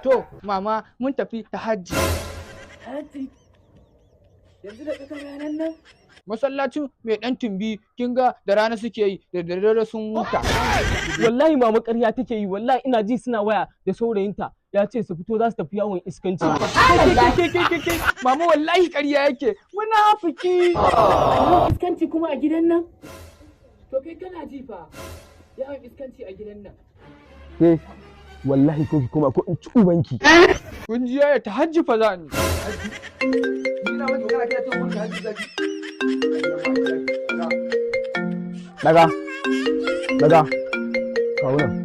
To mama, mun tafi ta hajji. Hajji? Yanzu da tsakar ranar nan? Masallacin mai ɗan tumbi, kin ga da rana suke yi, da daddare sun huta. Wallahi mama, ƙarya take yi. Wallahi ina ji suna waya da saurayinta, ya ce su fito za su tafi yawon iskanci. Ke ke ke ke, mama, wallahi ƙarya yake, munafiki. Yawon iskanci kuma a gidan nan? To kai kana ji fa, yawon iskanci a gidan nan. Ke, wallahi ko ki koma ko in ci ubanki. Kun ji yaya, ta hajji fa za ni. Ina maki magana kina cewa mun hajji zaki. Daga. Daga. Kawo nan.